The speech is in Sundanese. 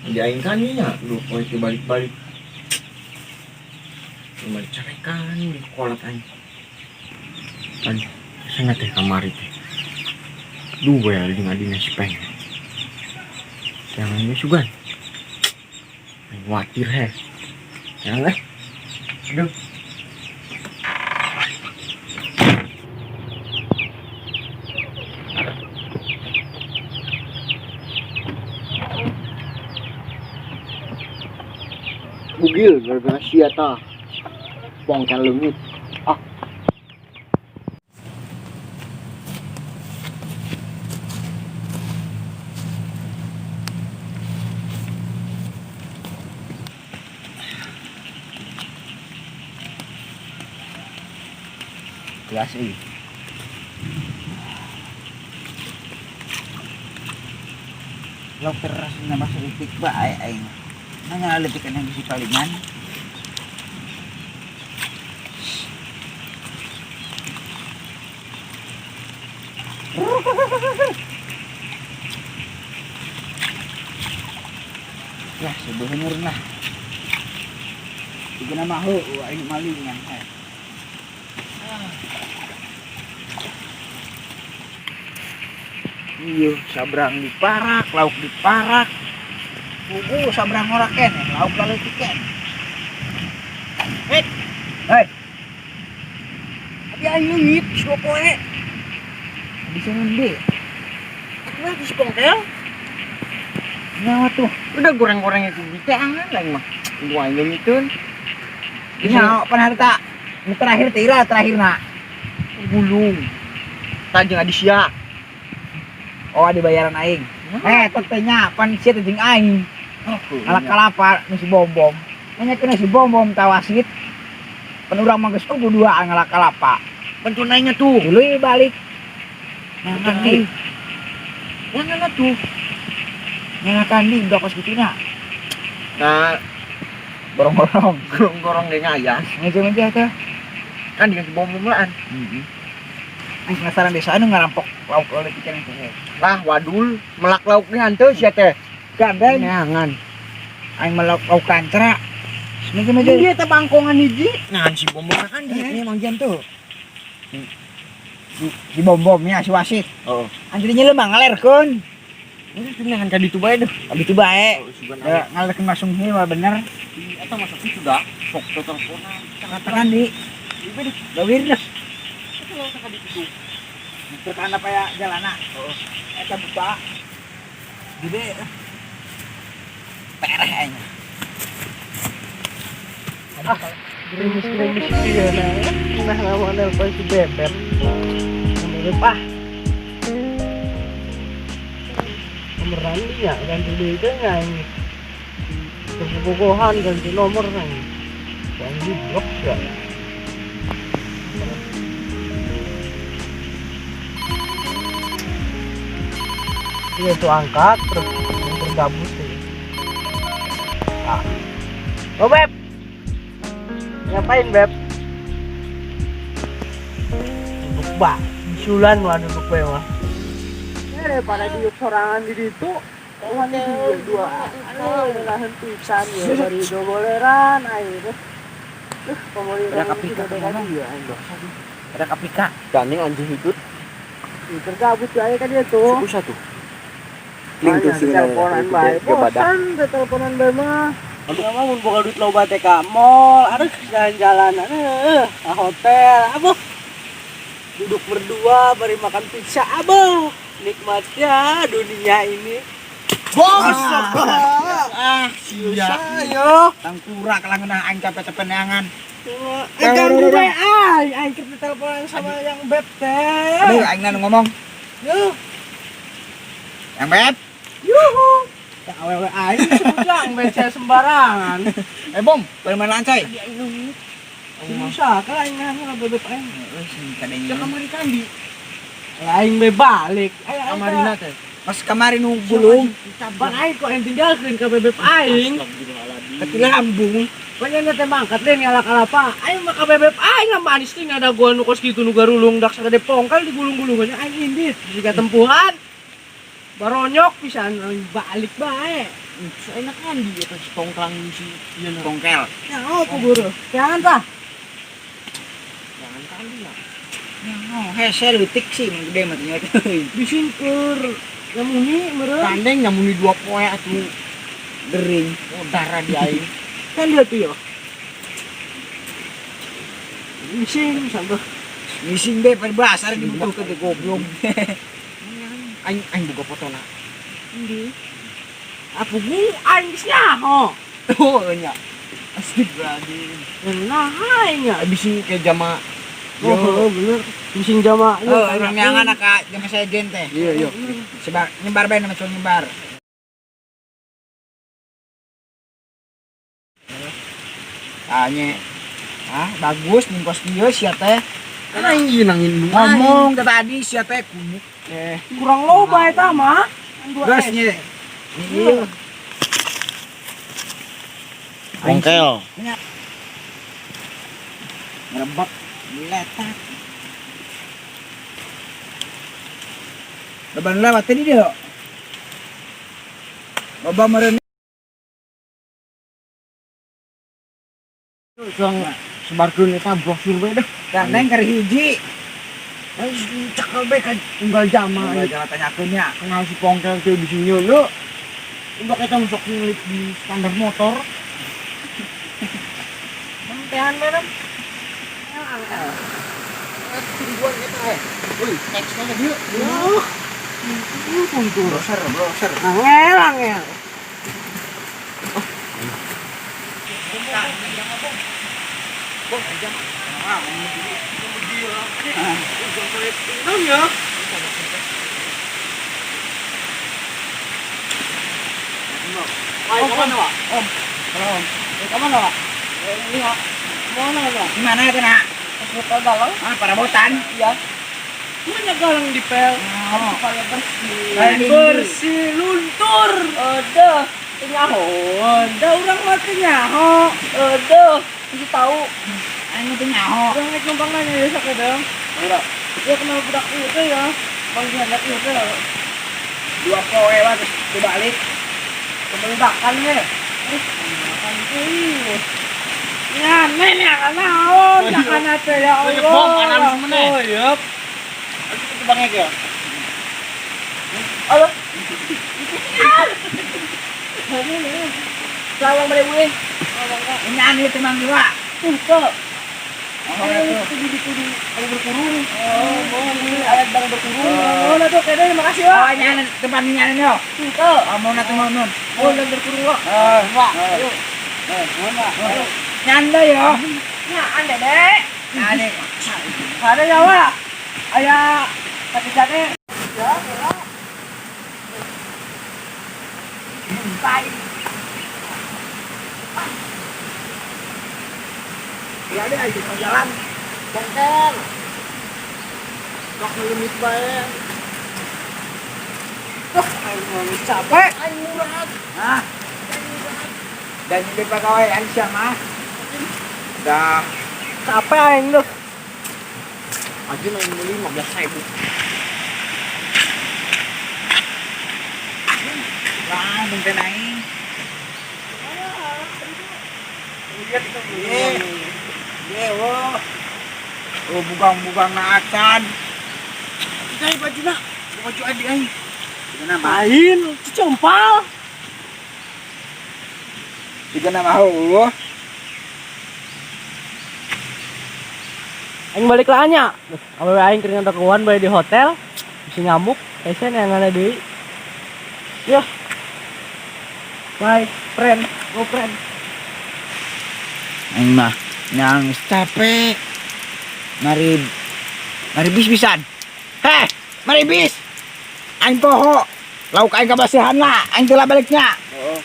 Di aing kan nya, lu poe teh balik-balik. Cuma carekan di kolot aing. Aduh, sangat teh kamari teh. Duh, ya jeung adina si Peng. Jangan ini sugan. Aing khawatir he. Jangan eh. Aduh. Bugil gara-gara sia tah. Pongkel leungit. Ah. Kelas euy. Lauk teras na masuk bae aing. Nangalitikan ang bisi palingan. Lah, sebenernya lah. Tiga nama ho, aing malingan. Iya, sabrang di parak, lauk di parak. Pugu sabrang ora keneh, lauk laleutik keneh. Hei. Hei. Abi aing leungit dua poe. Bisa ngendi? Wah, di si Pongkel. Nyawa tuh. Udah goreng-goreng itu biteangan lain mah. Gua aing leungiteun. Nyawa pan harta. Nu terakhir teh ira terakhirna. Gulung. Tah jeung adi sia. Oh, ada bayaran aing. Teh nya pan sia teh jeung aing. Oh, Alak kalapa nu si bom-bom. Nanya kena si bom-bom tawasit. Pan urang mah geus kudu dua ngalak kalapa. Pan tunainya tuh. Tuluy balik. Nah, Nah, kan di. Yang mana tuh? Yang akan di udah kos gitu na. Nah, Gorong-gorong. Gorong-gorong deh ngayas. Ngeje-ngeje teh. Kan dikasih bom-bom laan. Heeh. Aing penasaran desa anu ngarampok lauk oleh ikan itu. Lah, wadul, melak lauk nih hanteu sia teh. Gandeng. Neangan. Aing melak lauk kancra. Ngeje-ngeje. Dia teh bangkongan hiji. Nah, si bom-bom kan di Ini Mang Jan tuh. Si bom-bomnya si wasit. Oh. Anjir lemah ngalerkeun. Ini neangan ka ditu bae deh. Ka ditu bae. Oh, sugan Ya, ngalerkeun langsung ieu mah bener. Eta masa kitu da. Sok teleponan. Katakan di. Gawir dah. Itu lauk ka ditu tuh. Terkana apa ya jalana. Heeh. Eta buka. Gede. Pereh aing. Ah, gerimis-gerimis iya nah. Nah, ngomong nelpon si Bebek. Bebek ah. Nomor Randi ya, ganti duitnya ini. Kebobohan ganti nomor nih. Bang di blok ya. Iya tuh angkat terus bergabut sih. Ah. Oh Beb, ngapain Beb? Duduk bak, bisulan mah duduk be mah. Ya daripada diuk sorangan di situ, kawan di dua. Aduh, lahan pisan ya dari dogoleran air. Duh, pemerintah Ada KPK tidak ada kemana? lagi ya, aing dosa. Ada KPK. Gandeng anjing itu. Ih, tergabut ya kan dia tuh. Suku satu. Link tuh sih teleponan bae. Bosan teh teleponan bae mah. Aduh, mah mun boga duit loba teh ka mall, aduh jalan-jalan, aduh, ka hotel, abuh. Duduk berdua bari makan pizza, abuh. Nikmatnya dunia ini. Bos, Ah, sia yo. Tangkurak lah ngeunah aing capek-capek neangan. Eh, ganggu bae aing, aing keur teleponan sama yang beb teh. Aduh, aing nu ngomong. Yuh. Yang beb. Yuhu. Ya awewe aing sebut yang beb saya sembarangan. Bom, bari mana lancai? Bisa kan aing nanya lah bebek aing. Heeh, sing kadenya. Ya kamari kandi. Aing be balik. Aing Kamarina teh. Pas kamari nu gulung, Ban aing kok yang tinggalkeun ka bebek aing. ketilambung. Banyak teh mangkat lain ngalak kalapa. Aing mah ka bebek aing lah manis teh ngada gua nu kos kitu nu garulung dak sagede pongkal digulung-gulungannya aing indit siga tempuhan. Baronyok pisan balik bae. Enak kan dia si tongklang si ieu na. Tongkel. Ya apa guru? Jangan tah. Jangan kali lah. Oh, hese leutik sih mun gede mah nya teuing. Bisin keur nyamuni meureun. Tandeng nyamuni dua poe atuh. Gering. Oh, darah di aing. Kan dia tuh ya. Bising sampai Ngising be paribasa dibutuhkeun teh goblok. Aing aing boga fotona. Ndi. Apa gu aing geus nyaho. Oh nya. Astagfirullahaladzim. Nah, aing nya. Bisi kayak jama. Oh, bener. Bising jama. Oh, urang neangan ka jama sejen teh. Iya, iya. Sebar nyebar bae nama cowok nyebar. Tanya. Ah, bagus nih kos ieu sia teh. Kan aing ieu nangin Ngomong teh tadi sia teh kumu. Kurang loba eta mah. Geus nya. Ieu. Bongkel. Ngerebek letak. Beban lewat tadi dia. Loba meureun Urang sebarkeun eta brosur bae dah. gandeng keur hiji. Aing cekel bae ka unggal jama. Unggal jama tanyakeun nya. Kenal si Pongkel teh bisi nyeuleu. Udah kita sok ngelik di standar motor. Mentehan merem. Tungguan eta eh. Woi, teksnya ke dieu. Kuntur. Browser, browser. Angel, angel. Om, kemana, Om? Om. Kemana, Pak? Lihat. Mana, Pak? Gimana ya, nak? Hotel dalam. Ah, parabotan. Iya. Mana galang di pel? Oh. Supaya bersih. Lain Bersih luntur. Aduh, nyaho. Da urang mah teu nyaho. Aduh, bisa tahu. Aing teu nyaho. Urang rek numpang nanya ya sakedeng. Udah. Ya kenal budak ieu teh ya. Bang Jihandak ieu teh. Dua poe wae terus dibalik. Kebeludakan ge. Makan teuing. Ngan, nih naon sakana teh ya Allah. Bom analis meneh. Oh, iya. Itu bang ya. Halo. Lawang balik boleh. Ini aneh teh Mang Dewa. Tuh. Oh, itu. Kalau berkurung. Oh, boleh. Ayat bang berkurung. Oh, nah tuh kayaknya makasih, Wak. Oh, ini aneh tempat ini aneh yo. Tuh. Oh, mau na tuh nun. Oh, dan berkurung, Wak. Eh, Wak. eh. Ayo. Eh, nyanda yo. Nah, ande deh. Aneh. Ada ya, Wak. Aya kaki. Ya, gerak. Tai. Ya deh, ayo kita jalan. Bongkel. Sok ngelimit bae. Tuh, aing mau capek. Aing murah. Hah? Dan ini pegawai Aisyah mah. Dah. Capek aing tuh. Aja main beli 15.000. Lah, mungkin aing. Ye. Ye, wo. Oh, bugang-bugang na acan. Cai baju nak. Baju adik aing. Tiga nama. Lain, cicompal. Tiga nama Allah. Aing balik lah nya. Awewe aing keur ngadakuan bae di hotel. Bisa nyamuk, hese neangan deui. Yo. Bye, friend. Go friend. Aing mah nangis capek. Mari mari bis pisan. Heh, mari bis. Aing poho. Lauk aing kabasihan lah, aing teu baliknya. Oh.